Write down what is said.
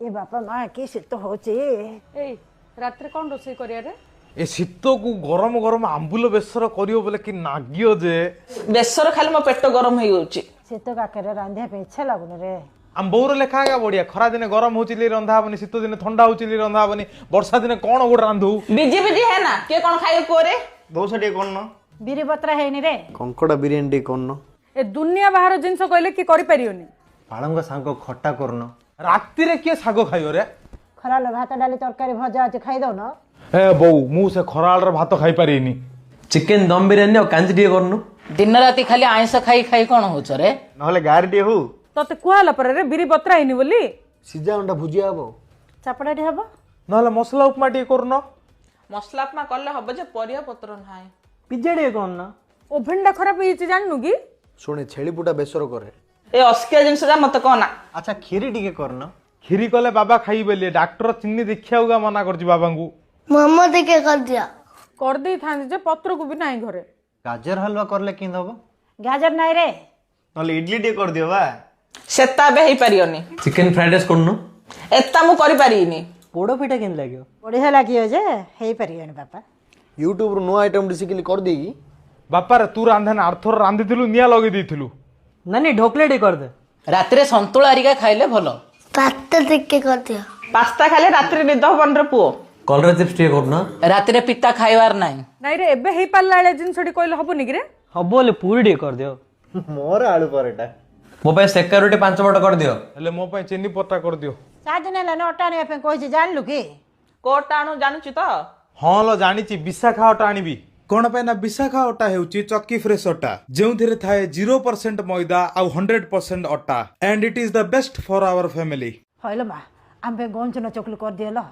ଏ ବାପା ମା, କି ଶୀତ ହଉଛି! ଏଇ ରାତିରେ କ'ଣ ରୋଷେଇ କରିବାରେ? ଏ ଶୀତକୁ ଗରମ ଗରମ ଆମ୍ବୁଲ ବେସର କରିବ ବୋଲେ କି ନାଗିବ ଯେ! ବେସର ଖାଲି ମୋ ପେଟ ଗରମ ହେଇଯାଉଛି। ଶୀତ କାକରେ ରାନ୍ଧିବା ପାଇଁ ଇଚ୍ଛା ଲାଗୁନି ରେ। ଆମ ବୋଉର ଲେଖା ଆଗା ବଢିଆ। ଖରା ଦିନେ ଗରମ ହଉଛି ଲି ରନ୍ଧା ହବନି, ଶୀତ ଦିନେ ଥଣ୍ଡା ହଉଛି ଲି ରନ୍ଧା ହବନି, ବର୍ଷା ଦିନେ କଣ ଗୋଟେ ରାନ୍ଧୁ। ବିଜି ବିଜି ହେ ନା, କିଏ କଣ ଖାଇବ କୁହରେ? ଦୋସା ଟିକେ କରୁନ। ବିରି ବତରା ହେଇନି ରେ। କଙ୍କଡ଼ା ବିରିୟାନୀ ଟିକେ କରୁନ। ଏ ଦୁନିଆ ବାହାର ଜିନିଷ କହିଲେ କି କରିପାରିବନି। ପାଳଙ୍ଗ ଶାଗ ଖଟା କରୁନ। ରାତିରେ କିଏ ଶାଗ ଖାଇବ ରେ? ଖରାଲ ଭାତ, ଡାଲି, ତରକାରୀ, ଭଜା ଅଛି, ଖାଇଦଉନ। ହେ ବୋଉ, ମୁଁ ସେ ଖରାଳର ଭାତ ଖାଇପାରିବିନି। ଚିକେନ ଦମ ବିରିୟାନୀ ଆଉ କାଞ୍ଜି ଟିକେ କରୁନୁ। ଦିନ ରାତି ଖାଲି ଆଇଁଷ ଖାଇ ଖାଇ କ'ଣ ହଉଛ ରେ? ନହେଲେ ଗାଁରେ ଟିକେ ହଉ। ତତେ କୁହା ହେଲା ପରେ ରେ, ବିରି ବତରା ହେଇନି ବୋଲି। ସିଝା ଅଣ୍ଡା ଭୁଜିଆ ହବ। ଚାପଡ଼ାଟି ହବ। ନହେଲେ ମସଲା ଉପମା ଟିକେ କରୁନ। ମସଲା ଉପମା କଲେ ହବ ଯେ, ପରିବା ପତ୍ର ନାହିଁ। ପିଜା ଟିକେ କରୁନ। ଓଭେନଟା ଖରାପ ହେଇଯାଇଛି, ଜାଣିନୁ କି? ଶୁଣେ, ଛେଳି ପୁଟା ବେସର କରେ। ଏ ଅସ୍କିଆ ଜିନିଷ ଯା ମତେ କହନା। ଆଚ୍ଛା, କ୍ଷୀରି ଟିକେ କରୁନ। କ୍ଷୀରି କଲେ ବାବା ଖାଇବେଲି। ଡାକ୍ତର ଚିନି ଦେଖିବାକୁ ମନା କରିଛି ବାବାଙ୍କୁ। ମୋମୋ ଟିକେ କରିଦିଅ। କରିଦେଇଥାନ୍ତି ଯେ, ପତ୍ରକୁ ବି ନାହିଁ ଘରେ। ଗାଜର ହାଲୁଆ କଲେ କେମିତି ହବ? ଗାଜର ନାହିଁ ରେ। ନହେଲେ ଇଡଲି ଟିକେ କରିଦିଅ ବା। ସେତା ଏବେ ହେଇପାରିବନି। ଚିକେନ ଫ୍ରାଇଡ୍ ରାଇସ୍ କରୁନୁ। ଏତା ମୁଁ କରିପାରିବିନି। ପୋଡ଼ ପିଠା କେମିତି ଲାଗିବ? ବଢିଆ ଲାଗିବ ଯେ, ହେଇପାରିବନି ବାପା। ୟୁଟ୍ୟୁବରୁ ନୂଆ ଆଇଟମ୍ ଟି ଶିଖିଲି, କରିଦେଇକି। ବାପାରେ, ତୁ ରାନ୍ଧେ ନା। ଆରଥର ରାନ୍ଧିଥିଲୁ, ନିଆଁ ଲଗେଇ ଦେଇଥିଲୁ। ନାନୀ, ଢୋକଲା ଟିକେ କରିଦେ। ରାତିରେ ସନ୍ତୁଳା ହରିକା ଖାଇଲେ ଭଲ। ପାସ୍ତା ଟିକେ କରିଦିଅ। ପାସ୍ତା ଖାଇଲେ ରାତିରେ ନିଦ ହବନି ରେ ପୁଅ। କଲରା ଚିପ୍ସ ଟିକେ କରୁନ। ରାତିରେ ପିତା ଖାଇବାର ନାହିଁ। ନାଇଁ ରେ, ଏବେ ହେଇପାରିଲା ଭଳିଆ ଜିନିଷଟି କହିଲେ ହବନି କି ରେ? ହବ ହେଲେ ପୁରୀ ଟିକେ କରିଦିଅ। ମୋର ଆଳୁ ପରଟା। ମୋ ପାଇଁ ସେକା ରୁଟି 5 ପଟ କରିଦିଅ। ହେଲେ ମୋ ପାଇଁ ଚିନି ପରଟା କରିଦିଅ। 4 ଦିନ ହେଲାନି, ଅଟା ଆଣିବା ପାଇଁ କହିଛି, ଜାଣିଲୁ କି? କୋଉଟା ଆଣୁ ଜାଣୁଛୁ ତ? ହଁ ଲୋ, ଜାଣିଛି। ବିଶାଖା ଅଟା ଆଣିବି। କଣ ପାଇଁ ନା ବିଶାଖା ଅଟା ହେଉଛି ଚକି ଫ୍ରେଶ ଅଟା, ଯେଉଁଥିରେ ଥାଏ 0% ମଇଦା ଆଉ 100% ଅଟା, and it is the best for our family. ହଇଲ ମା, ଆମ ପାଇଁ ଗହମ ଚୁନା ଚକୁଲି କରିଦିଅ ଲୋ।